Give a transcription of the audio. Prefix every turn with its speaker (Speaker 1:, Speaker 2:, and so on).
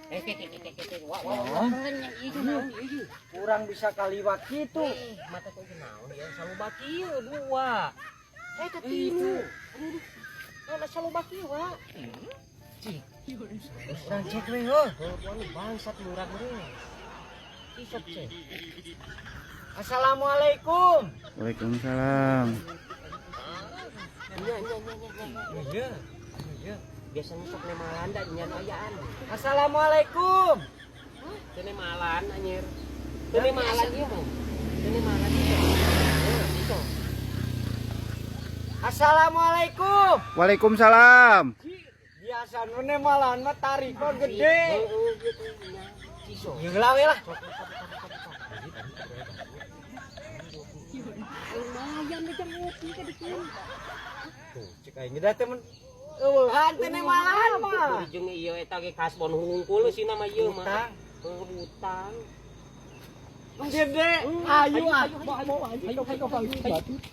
Speaker 1: Eh, ke ke ke ke ke. Wah, wah, wah. Keren yang ieu naon ieu?
Speaker 2: Kurang bisa kaliwat gitu.
Speaker 1: Eh, mata kok naon ya? Saloba kieu dua. Eh, katilu. Aduh. Naon saloba kieu, Wak? Cik.
Speaker 2: Urang cek we heuh.
Speaker 1: Heuh, bangsat murah meureun. Isok cek.
Speaker 2: Assalamualaikum.
Speaker 3: Waalaikumsalam.
Speaker 1: Nya nya nya nya nya.
Speaker 2: Iya. Iya.
Speaker 1: Biasanya sok nemalan da nya ayaan.
Speaker 2: Assalamualaikum.
Speaker 1: Teu nemalan anjir. Teu nemalan ieu mah. Teu nemalan ieu. Heuh, iso.
Speaker 2: Assalamualaikum.
Speaker 3: Waalaikumsalam.
Speaker 2: Biasa nu nemalan mah tarik mah gede.
Speaker 1: Heeh, gitu nya. Iso.
Speaker 2: Ya geula we lah.
Speaker 1: Lumayan deh jam ngopi ka dieu.
Speaker 2: Tuh, cek aing da teh mun eueuhan teh nemalan mah.
Speaker 1: Jeung ieu eta ge kasbon hungkul sih nama ieu mah.
Speaker 2: Utang.
Speaker 1: Heuh, utang.
Speaker 2: Gede. Ayo ah.
Speaker 1: Ayo, ayo, ayo, ayo, ayo.